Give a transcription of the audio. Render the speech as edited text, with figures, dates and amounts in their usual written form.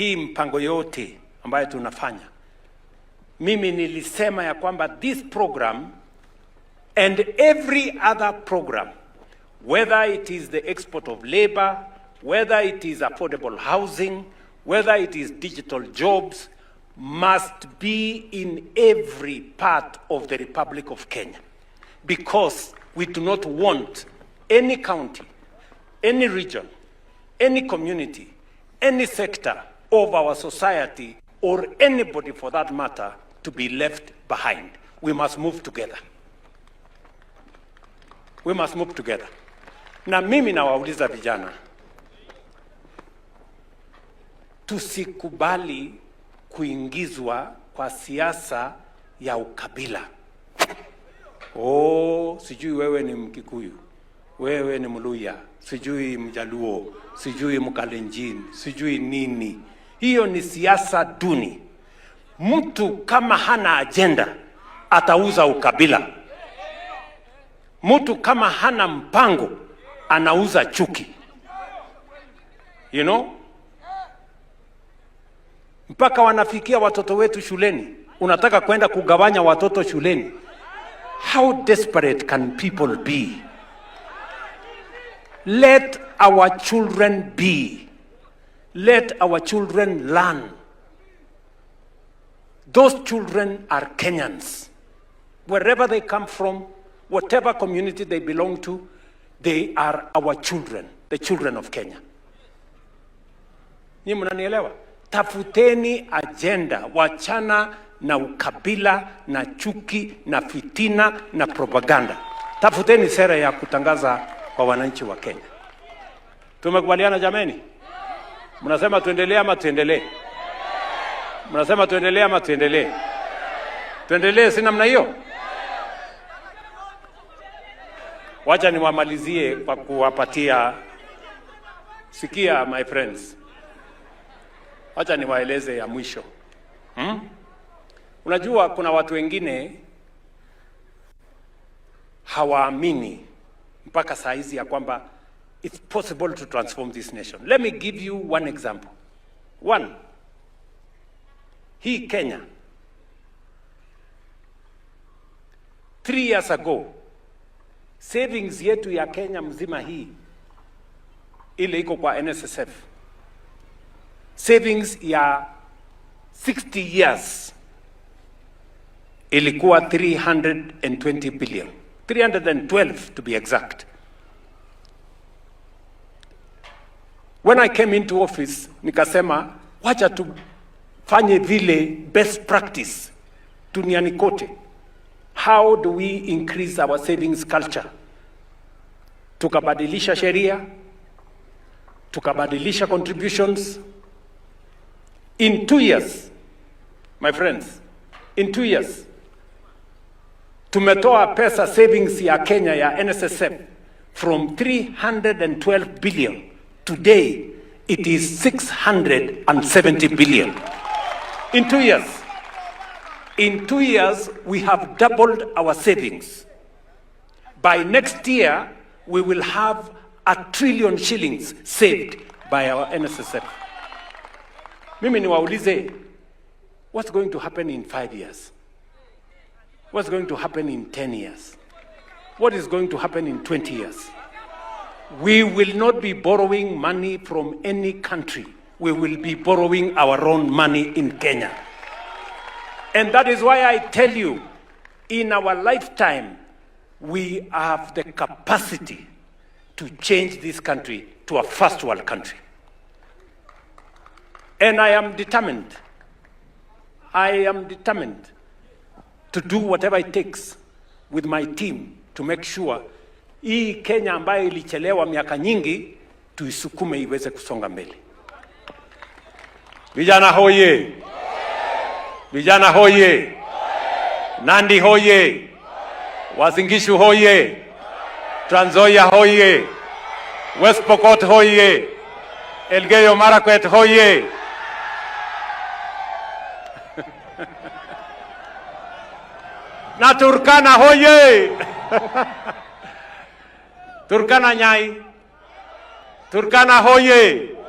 Hii mpango yote ambayo tunafanya, mimi nilisema ya kwamba this program and every other program, whether it is the export of labor, whether it is affordable housing, whether it is digital jobs, must be in every part of the Republic of Kenya, because we do not want any county, any region, any community, any sector of our society, or anybody for that matter, to be left behind. We must move together. We must move together. Na mimi nawauliza vijana, tusikubali kuingizwa kwa siasa ya ukabila. Oh, sijui wewe ni Mkikuyu, wewe ni Mluya, sijui Mjaluo, sijui Mkalenjin, sijui nini. Hiyo ni siasa duni. Mtu kama hana ajenda atauza ukabila. Mtu kama hana mpango anauza chuki. You know? Mpaka wanafikia watoto wetu shuleni. Unataka kwenda kugawanya watoto shuleni. How desperate can people be? Let our children be. Let our children learn. Those children are Kenyans. Wherever they come from, whatever community they belong to, they are our children, the children of Kenya. Nyi mnanielewa? Tafuteni agenda, wachana na ukabila na chuki na fitina na propaganda. Tafuteni sera ya kutangaza kwa wananchi wa Kenya. Tumekubaliana jameni? Mnasema tuendelee ama tuendelee? Mnasema tuendelee ama tuendelee? Tuendelee, si namna hiyo? Wacha niwamalizie kwa kuwapatia. Sikia my friends, wacha niwaeleze ya mwisho. Unajua kuna watu wengine hawaamini mpaka saa hizi ya kwamba it's possible to transform this nation. Let me give you one example. One. Hii Kenya 3 years ago, savings yetu ya Kenya mzima hii ile iko kwa NSSF, savings ya 60 years ilikuwa 320 billion, 312 to be exact. When I came into office, nikasema wacha tufanye vile best practice duniani kote. How do we increase our savings culture? Tukabadilisha sheria, tukabadilisha contributions. In 2 years, my friends, in 2 years, tumetoa pesa savings ya Kenya ya NSSF from 312 billion. Today, it is 670 billion. In 2 years. In 2 years, we have doubled our savings. By next year, we will have 1 trillion shillings saved by our NSSF. Mimi niwaulize, what's going to happen in 5 years? What's going to happen in 10 years? What is going to happen in 20 years? We will not be borrowing money from any country. We will be borrowing our own money in Kenya. And that is why I tell you, in our lifetime, we have the capacity to change this country to a first world country. And I am determined. I am determined to do whatever it takes with my team to make sure hii Kenya ambayo ilichelewa miaka nyingi tuisukume iweze kusonga mbele. Vijana hoye! Vijana hoye! Nandi hoye! Uasin Gishu hoye! Trans Nzoia hoye! West Pokot hoye! Elgeyo Marakwet hoye! Na Turkana hoye! Turkana nyai! Turkana hoye!